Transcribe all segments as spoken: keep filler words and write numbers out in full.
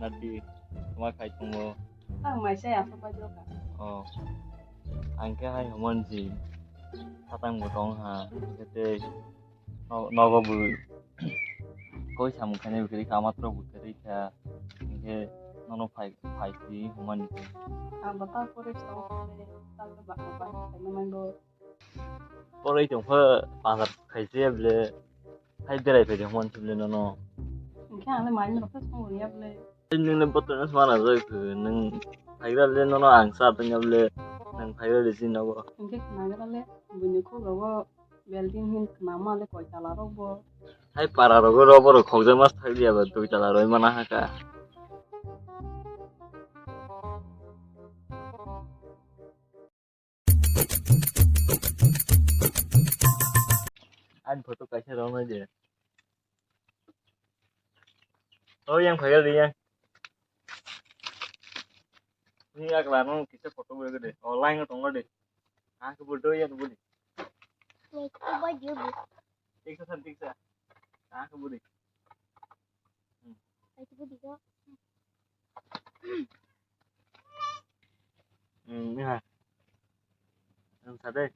nadi, tuma khai tongo. Ang mai sai aswk bai jokha. Oh. Ang khe hai hwnmani ji, satang bo tong ha, hwnkhe tei no-, nogo bo koi samung khainai bo kwrwi kha, amatrok bo kwrwi kha, hwnkhe nono phai, phai si hwnmani ji. Ang bo ta pore tongo, ta ba ba ba ba. Poroi tongkha bazar khaise bwle, hai berai phaidi hwnmani bwle nono. Hwnkhe ang le mai no khe song ya bwle. Nwng le boto no mana jai phu, nwng phaigra le nono ang sa tong ya bwle, nwng phaigra le jin nogo. Hwnkhe khnagra le buini khuk rogo building hin khna ma le koi tala rok bo. Hai para rogo ro borok khokjak mas thai liya ba dui tala roi mana haka. Ani photo kaisa rwnai de. O yang phaiya de yang. Ni agla no kisa photo bo de. O line no tongo de. Ha ke bo do ya bo de. Tiksa san tiksa. Ha ke bo de. Hmm, ni ha. Ang sa de.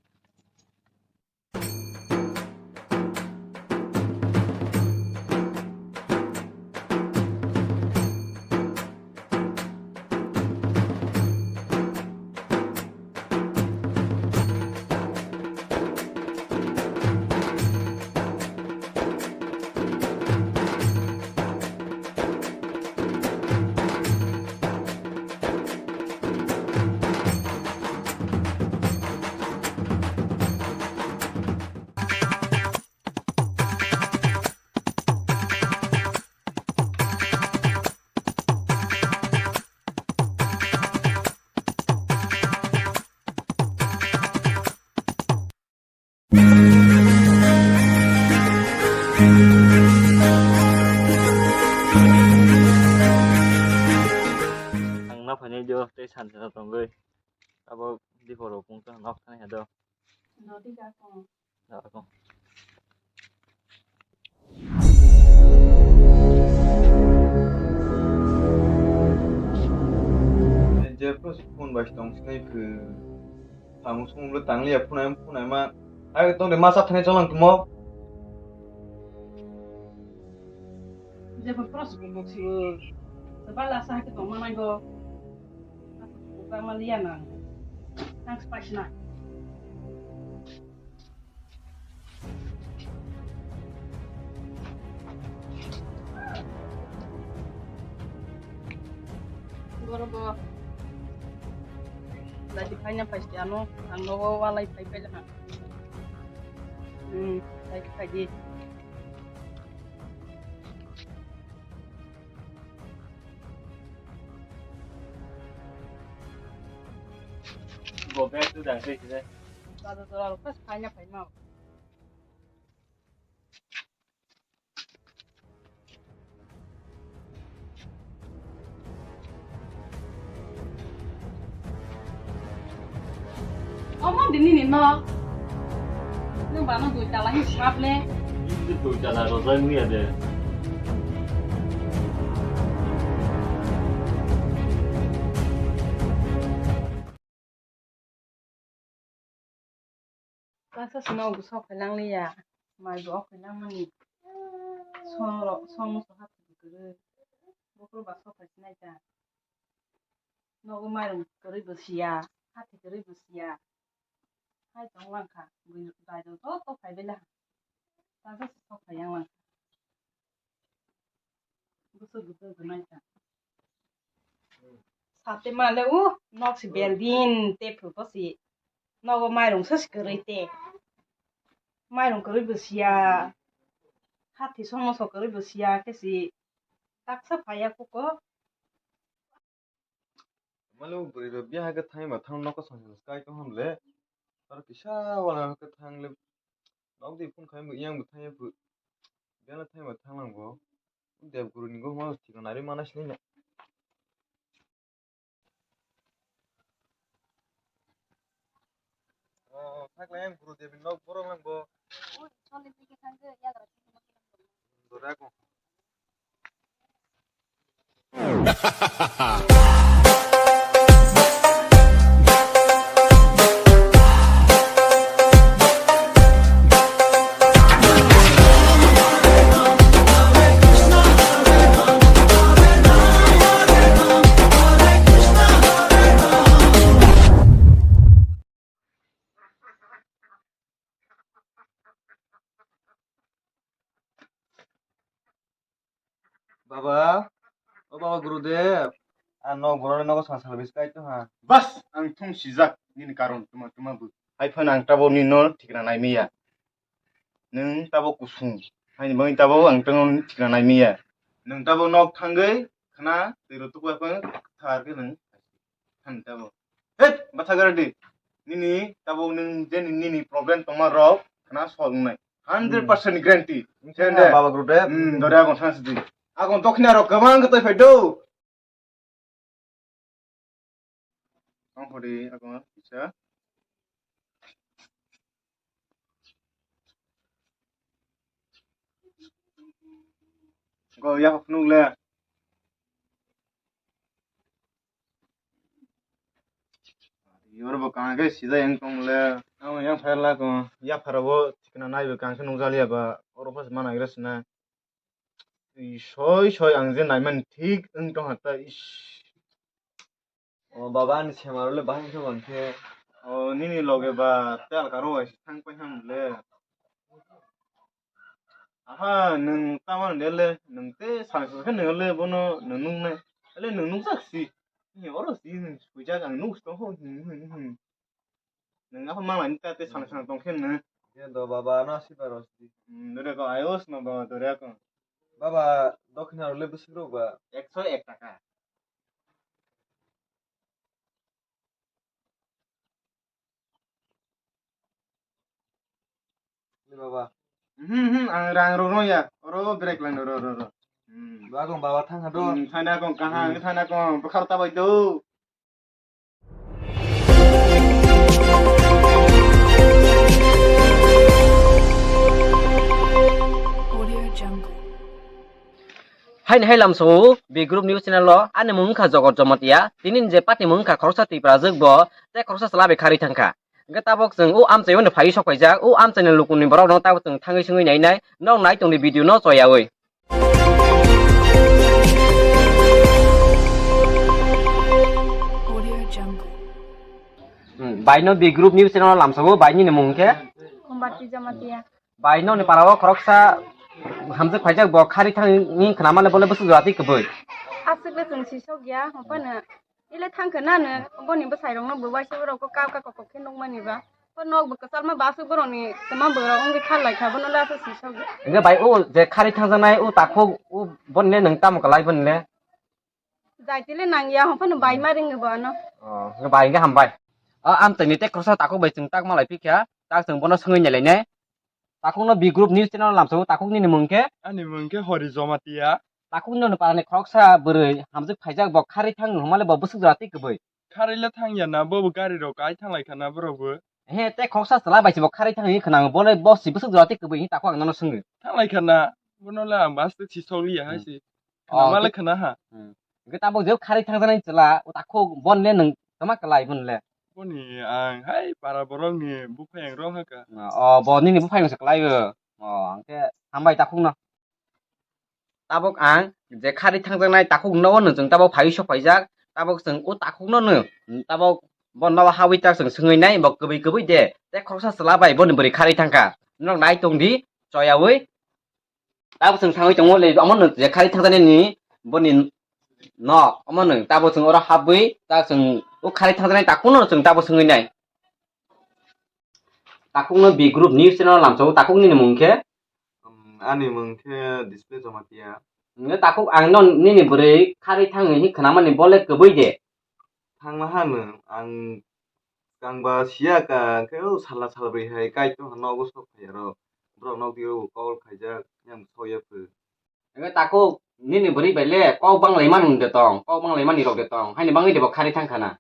Ang na phainai dio tei sansa tongwi abo diphoro pungsa nok thani hado. Jephru phone bai tong sinai khe. Samung sumung le tang liya phunai phunai ma. Ai tong de masa thani cholang tumo. Jephru pros bo bo si. Sebala sa ke tong manai go. Ko ka ma liya na. Thanks pasna. Borok bo lagi phaina phaisi ano ang nogo walai phai phai laha. Hmm, lagi phaidi. Bo bag tu dang se se. Bazar jora rok pas phaina phaima. Omo dini ni no. Nung ba no dui tala hi sap le. Ini dui tala rojak muya de. Kaisa sino bo sok phai lang liya, mai bo ok phai lang mani. Song rok, song musu hap kwrwi, bukur ba sok phai sinai ta. Nogo mairung kwrwi bo siya, hati kwrwi bo siya. Hai tong lang kha, bwrwi bai rok joto phai bela. Kaisa sok phai yang lang kha. Bwswk bwswk gwnai ta. Sate male u nok si building te phuto si. Nogo mairung sa si kwrwi te. Mairung kwrwi bo siya. Hati somoso kwrwi bo siya khe si. Taksa phaiya kuko. Male o bwrwi rok biya hai khe thangma thang nokho song song kai tong ham le. Aro kisa wala hai khe thang le. Nok di phone khai bo yang bo thang ya bo. Biya le thangma thang lang bo. Dev guru ni go ma thik na ri mana sini na. Oh, thak le yang guru dev nok borok lang bo. Ui, chole dike thang de ya gra. Dora ko. Baba, o baba Gurudev, ang nok borok nogo sal sal bisi kai tongha. Bas, ang thung sijak nini karon tuma tuma bo. Hai phano ang tabok nini no thikna nai manya. Nwng tabok kusung, haini bagwi tabok ang tongno thikna nai manya. Nwng tabok nok thangwi khna twi rw tuku phano thar khe nwng thani tabok. Hei, bwtha gara di. Nini tabuk nwng je nini problem tongma rok khna solve wngnai. Hundred percent guarantee. Wngkha de. Baba Gurudev. Hmm, dore agon sana sidi. Agon dokhina rok kwbang khe twi phai do. Tong hodi agon kisa. Go ya phunuk le. Oro bo kaham khe sijak wng tong le. Amo yang phai la ko, yaphara bo thikna nai bo kaham khe nukjak liya ba, oro phas mana gra sina. Soi soi ang je naimani thik wng tong ha ta, ish. O baba, ani sema rok le bahai khe bang khe. O nini loge ba tel karo hai thang pai ham le. Aha, nwng tamo le le, nwng te sal sal khe nwng le bono nwng nuknai. Le nwng nukjak si. Ni oro si nwng sujak ang nuk tong ho. Nwng aphano manglai ta te sana sana tong khe nwng. Ye do baba no si baro si. Hmm, dore ko ayos no baba dore ko. Baba, dokhina rok le bwswk rok ba? Ekso ek taka. Le baba. Hmm, hmm, ang rang rok no ya. Oro break lang ro ro ro. Hmm. Bagong baba thang ha do. Hmm, thana kong kahang, hmm, thana kong, bakhar ta bai do. Haini hai lamsao B Group News Channel o ani mung wngkha Jogor Jomatia. Tini ni je party mung wngkha khoroksa Tiprajwk bo tei khoroksa chwla bai kharwi thangkha. Hwnkhe tabok chwng o amchaio no phaiwi sok phaijak, o amchaini lukuni borok no tabok chwng thangwi swngwi nainai, nok nai tongdi video no choyawi. Hmm, bai no B Group News Channel o lamsao, bai nini mung khe? Khumbarti Jamatia. Bai nokni para o khoroksa hamjwk phaijak, bo kharwi thangwi khwnamale bole bwswk jora twi kwbwi. Aswk le chwng sisok ya, ophano ile thang khe nano boni bwsai rokno bo waisa borok kok kok khe nukmani ba. Bo nok bo kwchalma ba aswk borokni kwma borok wngwi kha lai kha, bono le aswk sisok ya. Hwnkhe bai o je kharwi thangjaknai o takhuk o boni le nwng tamo kwlai boni le? Jaitile nangya, hwnphano bai ma ringni bo ano. Oh, hwnkhe bai hwnkhe hambai. O amchaini tei khoroksa takhuk bai chwng tak malai phikha, tak chwng bono swngwi nailainai. Takhukno B Group News Channel lamsao, takhuk nini mung khe? Ani mung khe Hori Jomatia. Takhukno ni parani khoroksa bwrwi hamjwk phaijak, bo kharwi thang hwnmale bo bwswk jora twi kwbwi. Kharwi le thangya na, bo bo gari rok kai thanglai khana borok bo. He, tei khoroksa chwla bai se bo kharwi thangwi khwnang, bo le bo si bwswk jora twi kwbwi, takhuk ang nono swngwi. Thanglai khana, bono le ang bas twi sisok liya hai se. Hmm. Khana ma le khana ha. Hmm. Hwnkhe tabuk je kharwi thangjaknai chwla, o takhuk bon le nwng tama kwlai bon le? Boni ang hai para borok ni buphayang rok hakha. O, bo nini buphayang se kwlai o. O, hwnkhe hambai takhuk no. Tabuk ang je kharwi thangjaknai takhuk nogo nwng chwng tabuk phaiwi sok phaijak, tabuk chwng o takhuk no nwng tabuk bo nogo habwi tak chwng swngwi nai, bo kwbwi kwbwi de, tei khoroksa chwla bai boni bwrwi kharwi thangkha, norok nai tongdi choyawi. Tabuk chwng thangwi tongo le, omo nwng je kharwi thangjaknai ni boni nok, omo nwng tabuk chwng oro habwi tak chwng o kharwi thangjaknai takhuk no chwng tabuk swngwi nai. Takhukno B Group News Channel lamsao, takhuk nini mung khe? Um, ani mung khe Display Jamatia. Nge takhuk ang no nini bwrwi kharwi thangwi hi khwnamani bole kwbwi de? Thangma hano ang kangba siya ka khe o sala salbrwi hai kaitor nogo sok phai aro borok nok dio call khaijak yang soya phu. Ebe takhuk nini bwrwi bai le kok banglai mani de tong, kok banglai mani rok de tong, haini bangwi de bo kharwi thang khana.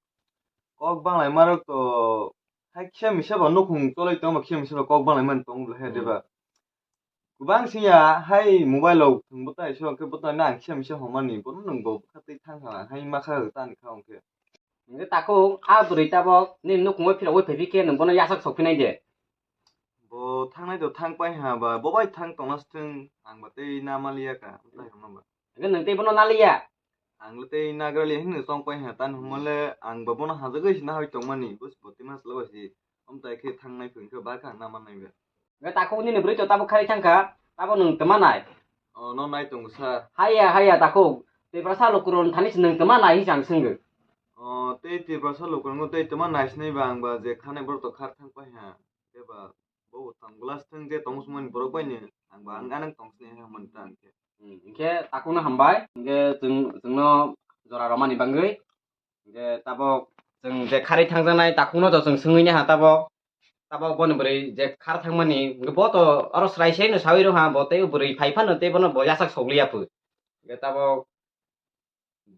Kok banglai ma rok to hai khe misa bo nukhung choloi tong ba khe misa bo kok banglai mani tong le he de ba. Bang siya hai mobile rok thwng bwtai se hwnkhe bwtai nang kisa misa homani bono nwng bo bwkha twi thang kha hai ma kha tani kha hwnkhe. Hwnkhe takhuk a bwrwi tabok nini nukhungo phirogwi phaiphikhe nwng bono yasak sokphinai de. Bo thangnai to thang pai ha ba, bo bai thang tongna sithwng ang ba tei na maliya ka, tai hwnma ba. Hwnkhe nwng tei bono naliya? Ang le tei nagrali hinwi tong pai ha, tani hwnma le ang ba bono hajagwi si nahai tongmani, bo si bo tei ma chwla ba si, omtai khe thangnai phwng khe ba kha na mannai ba. Hwnkhe takhuk nini bwrwi to tabok khari thang kha, abo nwng twma nai? O, no nai tongo sir. Haiya, haiya takhuk, Tiprasa lukurok thani se nwng twma nai hinwi ang swngwi. O, tei Tiprasa lukurok tei twma nai sinai ba ang ba je khanai borok to khar thang pai ha. Eba bo tang glass thang je tong sumani borok bai ni ang ba ang anang tong sini ha man tang khe. Hmm, hwnkhe takhukno hambai, hwnkhe chwng, chwngno jora romani bagwi. Hwnkhe tabok chwng je khari thangjaknai takhukno to chwng swngwi naha tabok. Tabok boni bwrwi je khar thangmani, hwnkhe bo to oro chwrai se no sawi rw ha, bo tei bwrwi phai phano tei bono bo yasak sokliya phu. Hwnkhe tabok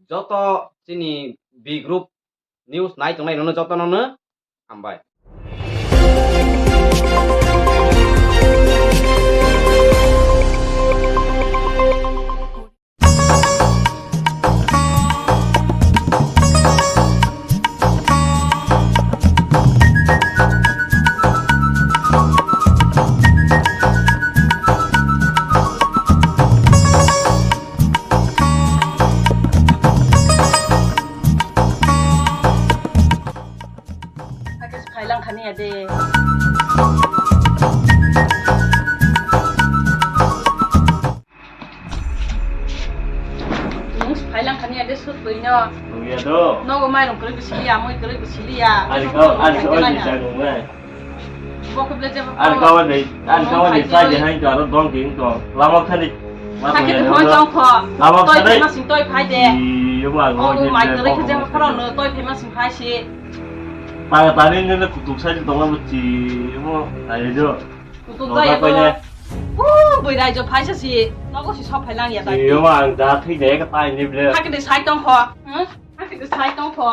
joto chini B group news nai tongnai rokno jotono no hambai. Hakhe se phailang khani ya de. Nung se phailang khani ya de sut bui no. Nung ya do. Nogo mairung kwrwi bwsili ya, mui kwrwi bwsili ya. Ani kau, ani kau ni sai nung nai. Bo khe ble jebo. Ani kau ni, ani kau ni sai de hai karo dong king kong. Lama khani. Hakhe de hoi tong kho. Lama khani. Toi phai ma sing toi phai de. Iyo ma. Oh, mai kwrwi khe jebo khoro no toi phai ma sing phai si. Para tani nene kutuk sai tongma bwchi mo ayo jo. Kutuk jaya to. Nokha paine. O bwrwi raijo phaisa si. Nogo si sok phailang ya ta. Iyo ma ang da thwi de ka tai ni ble. Hakhe de sai tong kho. Hmm? Hakhe de sai tong kho.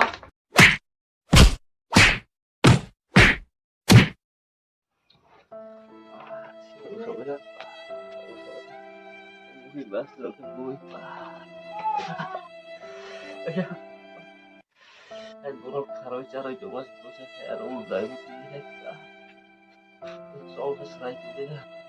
Ai borok kharwi charwi tongma se bwsa khe aro ulai bwtwi hai kha. Chol khe swrai tongwi kha.